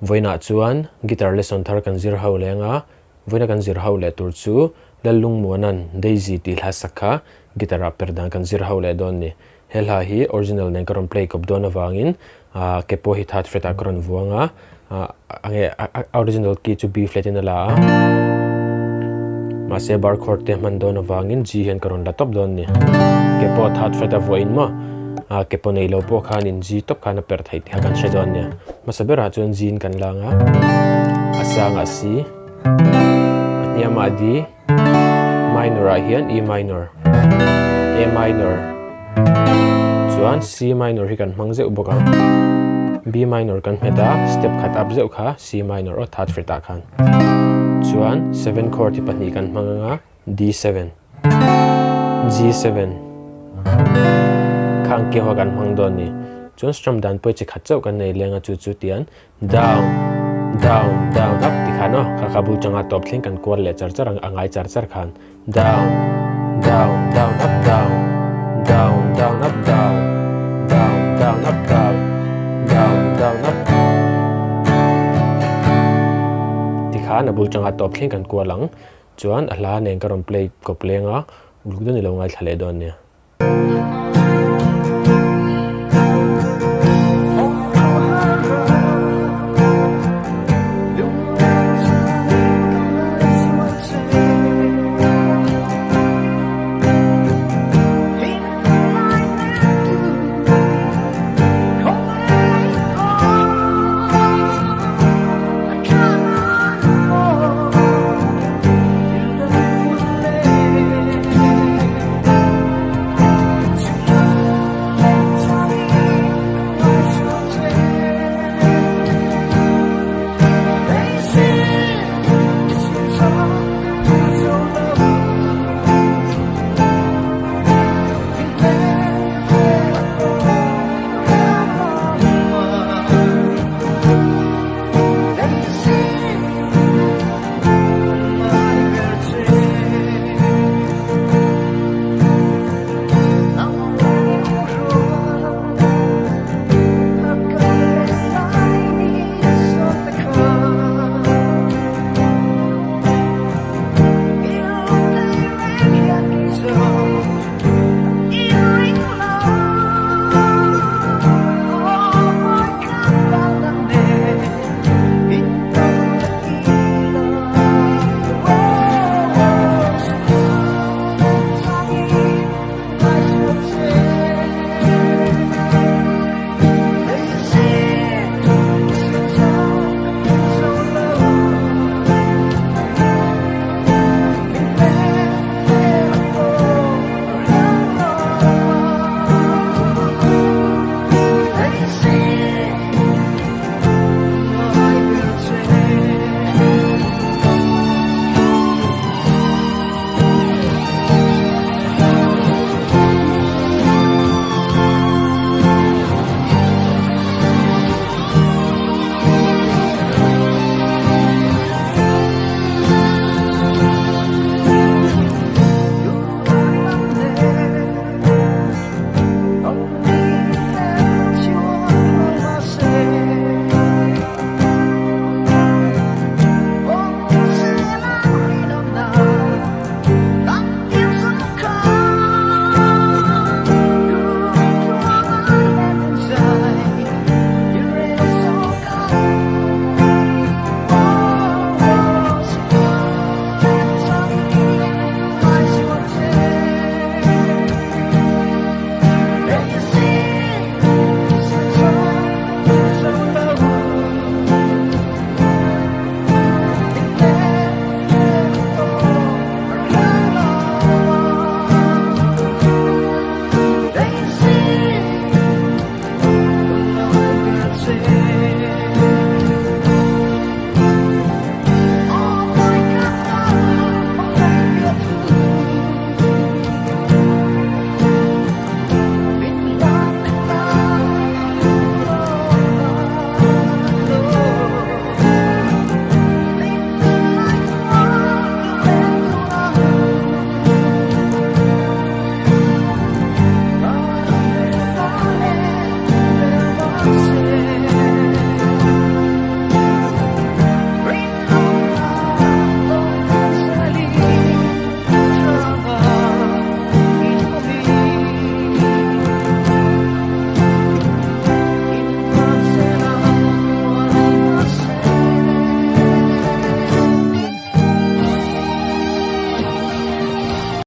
Vawiinah chuan guitar lesson thar kan zir ho leng a, vawiina kan zir ho leh tur chu Lallungmuana'n Daisy tih hla sak kha guitar ah per dan kan zir ho leh dawn ni. He hla hi original nen ka rawn play kawp dawn avangin ke pawh hi third fret ah ka rawn vuang a, enge a original key chu B flat in a la a, mahse bar chord te hman dawn avangin G hian ka rawn la tawp dawn a ni. Ke pawh third fret a vuahin maw ke pawh nei lo pawh khanin G tawp khan a perh theih tih kha kan hre dawn a nia. Hmasa berah chuan G in kan lang a, a sangah C, a hniamah D, minor ah hian E minor, A minor, chuan C minor hi kan hmang zeuh bawk ang. B minor kan hmet a, step khat up zeuh kha C minor aw third fret ah khan. Chuan seven chord hi pahnih kan hmang ang a, D7, G7 khang keu kha kan hmang dawn a ni. Chuan strum dan pawh hi chi khat chauh kan nei leng a chu chu tian Down, down, down, up ti khan aw, kha kha bul changa tawp thleng kan kual leh char char ang, a ngai char char khan. Down, down, down, up, down, down, down, up, down, down, down, up, down, down, down, up. Ti khan a bul changa tawp thleng kan kual ang. Chuan a hla nen ka rawn play kawp leng a, uluk dawn i lo ngaithla leh dawn nia.